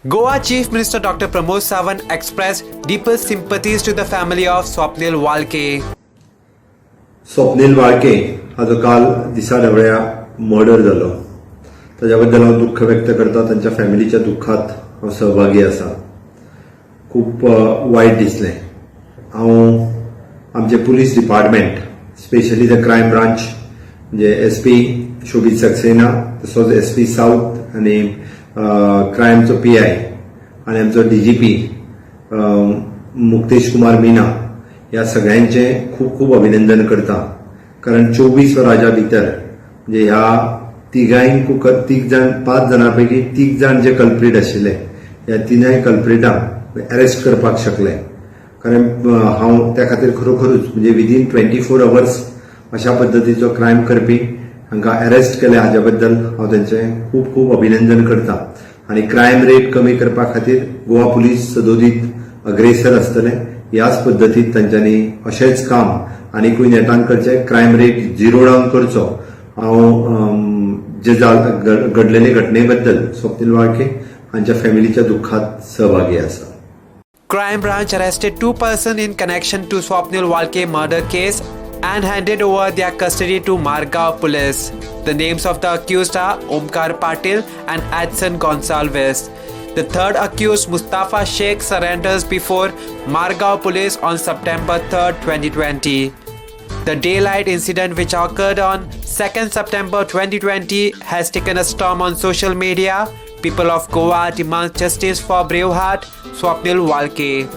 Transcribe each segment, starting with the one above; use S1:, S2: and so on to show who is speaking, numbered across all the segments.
S1: Goa Chief Minister Dr. Pramod Sawant expressed deepest sympathies to the family of Swapnil Walke.
S2: Swapnil Walke हाजो काल दिसा ढवळ्या murder जालो ताज्या बद्दल हांव दुख्ख व्यक्त करता. तांच्या फॅमिलीच्या दुख्खात हांव सहभागी आसा. खूब वायट दिसलें. हांव आमचे police department, specially the crime branch, म्हणजे एस पी शोबीत सक्सेना, तसोच एस पी साऊथ आनी क्रायमचो पी I आनी आमचो D G P Muktesh Kumar Meena ह्या सगळ्यांचें खूब खूब अभिनंदन करता, कारण 24 वरांच्या भितर म्हणजे ह्या तिगांयकू तीग जाण, 5 जाणां पैकी 3 जाण जे कल्प्रीट आशिल्ले ह्या तिनाय कल्प्रिटांक अरेस्ट करपाक शकले. कारण हांव त्या खातीर खरोखरूच म्हणजे विदीन 24 अवर्स अशा पद्दतीचो क्रायम करपी हांकां अरेस्ट केले हाज्या बद्दल हांव तांचें खूब खूब अभिनंदन करता. आनी क्रायम रेट कमी करपा खातीर गोवा पुलीस सदोदीत अग्रेसर आसतले. ह्याच पद्दतीत तांच्यांनी अशेंच काम आनीकूय नेटान करचें, क्रायम रेट झिरो डावन करचो. हांव जे घडलेले घटने बद्दल स्वप्नील वाळके हांच्या फॅमिलीच्या दुख्खात सहभागी आसा.
S1: Crime Branch arrested 2 persons in connection to Swapnil Walke murder case and handed over their custody to Margao Police. The names of the accused are Omkar Patil and Adson Gonsalves. The third accused, Mustafa Sheikh, surrenders before Margao Police on September 3, 2020. The daylight incident, which occurred on 2nd September 2020, has taken a storm on social media. People of Goa demand justice for Braveheart Swapnil Walke.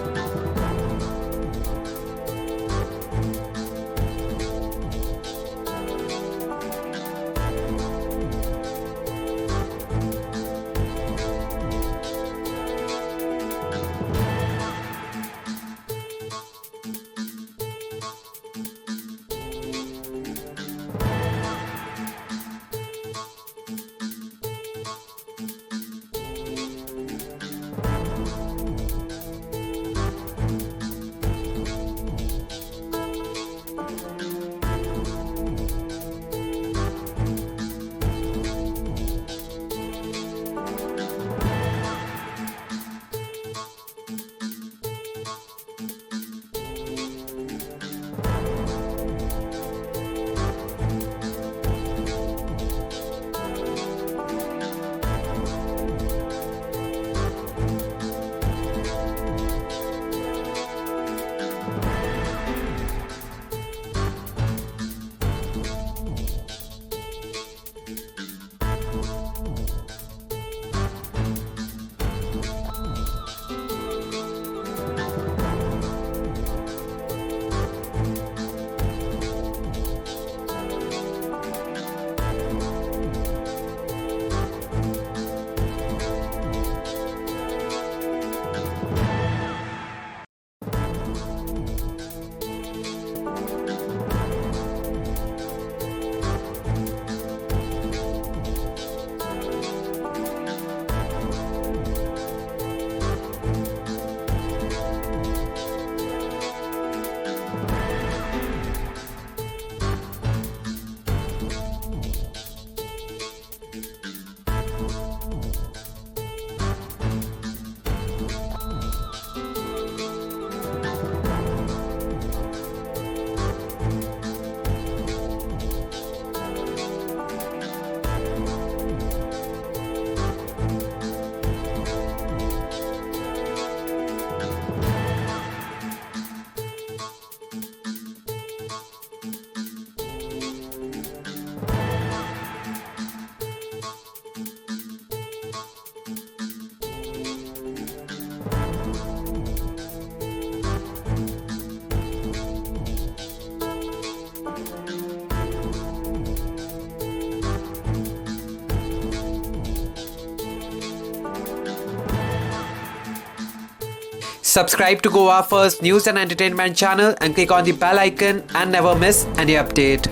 S1: Subscribe to Goa First News and Entertainment channel and click on the bell icon and never miss any update.